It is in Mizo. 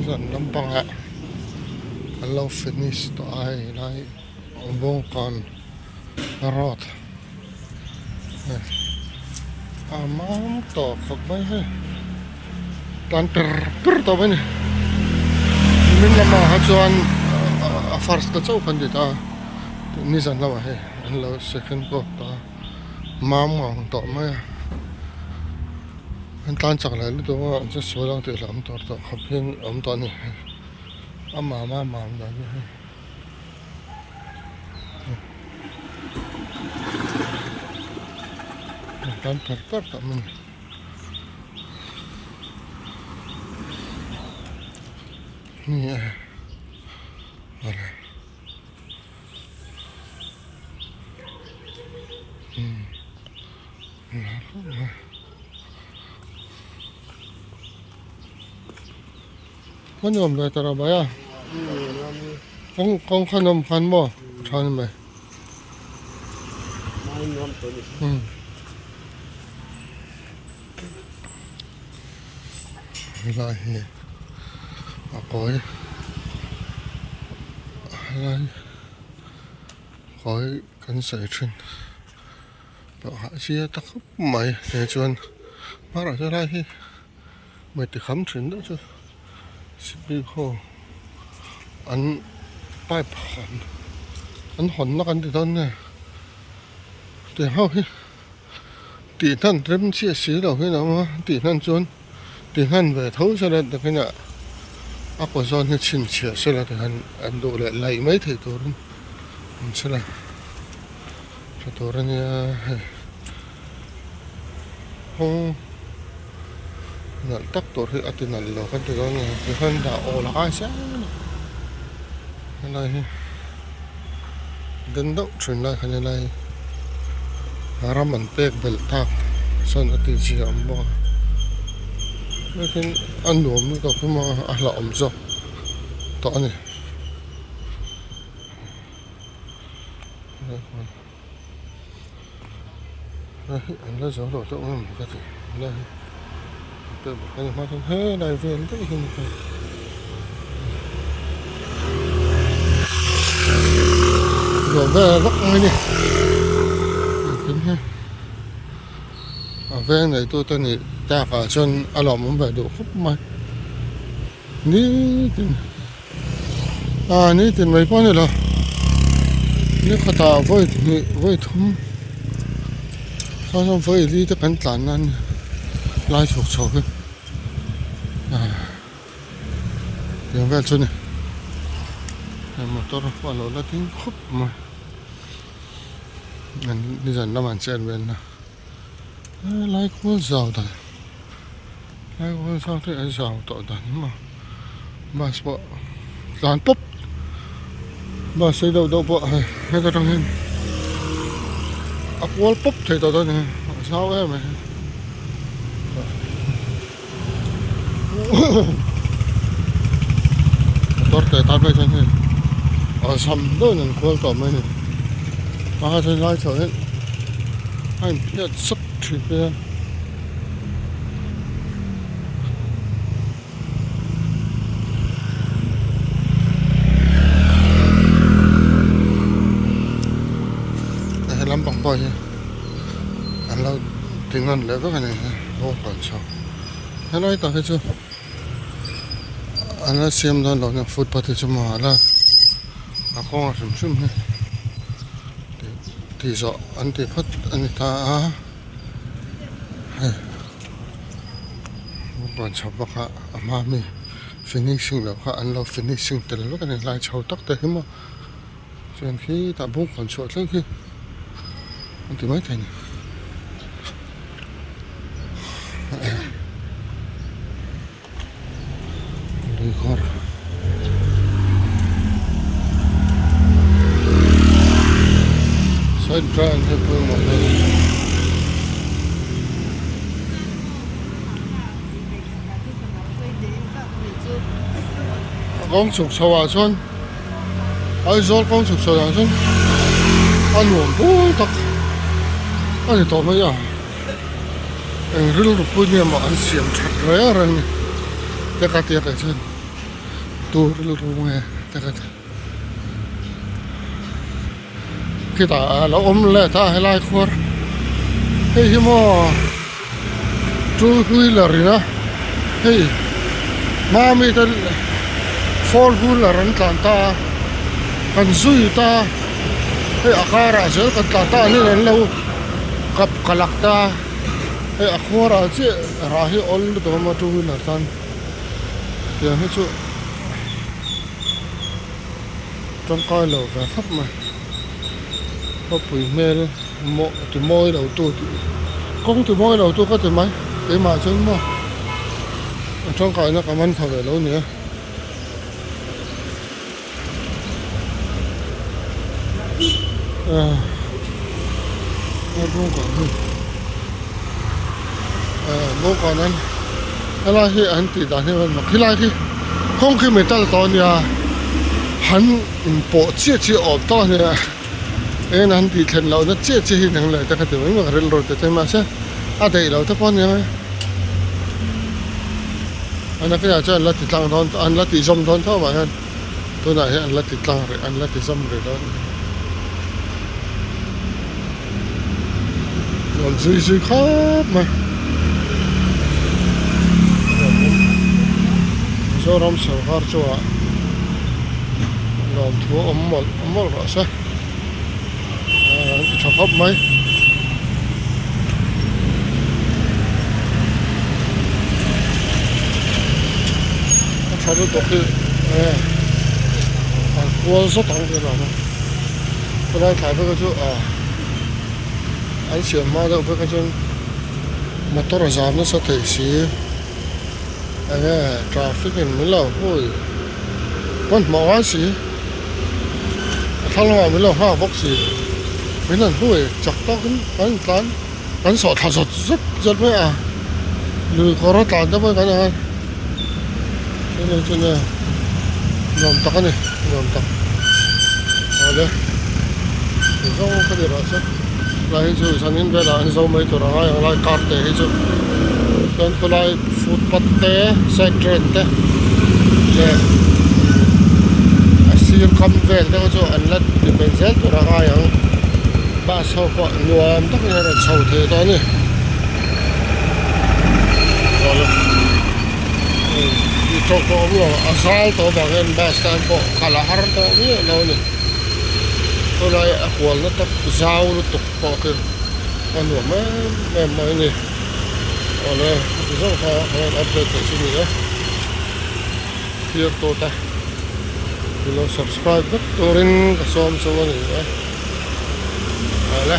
Nizan lampangah an lo finish tawh a hei lai bawngkawn road a mam tawh khawp mai hei tlan per per tawh mai a ni nimin lamah kha chuan a first te chauh kha an ti ta a nizan lamah hei an lo second pawh ta a. Mam ang tawh mai a an tlan chak leh lutuk a an che sual ang tih hlauh awm tawh tawh khawp hian a awm tawh a ni a mam a mam dan hi hei an tlan per per tawh mai a ni ni e awle. Ka nuam ve ta rawh mai a kawng kawng kha nawm khan maw tha ni mai helai hi a kawi helai kawi kan sawi thin pawh a zia ta khawp mai te chuan hmarah chuan helai hi mei ti kham thin deuh chu cpu ho an pipe hawn an hawnna kan ti dawn nge tiang ho hi. Tih hnan rem chiah si lo hian a awm a, tih hnan chuan ti hnan ve tho sela takinah a kaw zawn hi chhinchhiah sela tikhan an duh leh laih mai theih turin awm sela tha tur a nia hei kawng nalh tak tur hi a ti nalh lo kan ti dawn a ni tikhan dah awl a ngai zel a helai hi den deuh thin lai khan helai ram an pek belh tak sawn a tih zia awm bawk a hei a nuam lutuk hi maw a hlauhawm zawk tawh a ni. Hei an la zo lo deuh em ka ti helai hi an pek bawk a ni hma chuan helai vel daih hi a ni ta. Nuam vel vak mai a ni engkim hi a veng nei tu te nih takah chuan a lawmawm ve duh khawp mai nitin ah nitin mai pawh a ni lo ni khatah vawi hnih vawi thum chuan vawi li te kan tlan na a ni lai chhuk chho hi. Tiang vel chu a ni hei motor pawh a lo la ding khup mai an nizan lamah an chet vel na helai khawl zau dan helai khawl zau te an zau tawh dan maw bus pawh tlan pawp bus sei deuh deuh pawh hei heta tang hian a kual pawp thei tawh dawn a ni a zau em mai. Motor te tan phei chuan hei awlsam deuhin an kual tawh mai a ni a kha chuan lai chhoh hian a inphiat sawk thin mai a. He lampang pawh hi an lo ti nawn leh vek a ni bawngkawn chho helai tak hi chu an la siam dawn lo nia footpath hi chu maw a la a kawng a hrim hrim hi tih zawh an ti phawt a ni ta a hei bawngkawn chho bawk a a hma mi finishing loh kha an lo finishing tel vek a ni lai chho tak te hi maw. Chuan khitah bawngkawn chhuah thleng khi an ti maithei a ni. Luikhawr side ground hi pawimawh hle a ni. Kawng chhuk chho ah chuan. Aizawl kawng chhuk chho ah chuan a nuam bul tak a ni tawh mai a eng rilru pui nge maw an siam that reng reng ni te ka tia kei chuan. Tu rilru nge te ka ti. Khitah a lo awm leh ta helai khuar hei hi maw two wheeler in a hei hma mi te four wheeler an tlan ta a kan zui ta hei a karah zel kan tlan ta anin an lo kap kalak ta hei a khuarah chiah rah hi awl lutuk a maw two wheeler tan tiang hi chu. Tangkai lo ve khawp mai khawpui hmel maw ti mawi lo tu tih kawng ti mawi lo tu ka ti mai keimah chuan maw a tangkaina ka man pha ve lo nia. Bawngkawn an helai hi an tih dan hi khilai khi kawng khi metal tawh a nia han inpawh chiah chiah awm tawk a nia eng han tih thlen lohna chiah chiah hi nang leh te kha ti mai mai ka rilru te te mahse a daih lo te pawh a nia a nakinah chuan an la ti tlang dawn an la tih zawm dawn tho mah hian. Tunah hian an la ti tlang rih an la ti zawm rih dawn a ni. Nuam zui zui khawp mai. Mizoram sorkar chungah lawmthu a awm mawlh mawlh rawh se. An ti tha khawp mai. A tha lutuk hi e an kual zawt ang tih a awm a khawlai thlai phei kha chu ah an siam hma deuh phei kha chuan motor a zam nasa thei si enge traffic in min lo hui hmanhmawh ngai si. A thlang lamah min lo nghak bawk si min han hui chak tawkin kan intlan kan sawh thla zawt zawt zawt mai a lui kawr a tlan te pawh kan ang a chumi chu nia nuam tak a ni nuam tak awle zawng ka ni rawh se lai hi chu zanin velah an zo mai tur a ngai ang lai car te hi chu chuan khawlai footpath te side drain te leh a sir kam vel te chu an la ti hmel zel tur a ngai ang bus ho pawh nuam takin a rawn chho thei tawh a ni tih tawh tawh awm lo a zal tawh avang hian bus tan pawh kal a har tawh miah lo a ni khawlai a hualna tak zau lutuk pawh khi a nuam em em mai a ni. Awle heti zawng kha kan rawn update theih chu ni e thlir tawt a min lo subscribe vek turin ka sawm chu a ni e awle.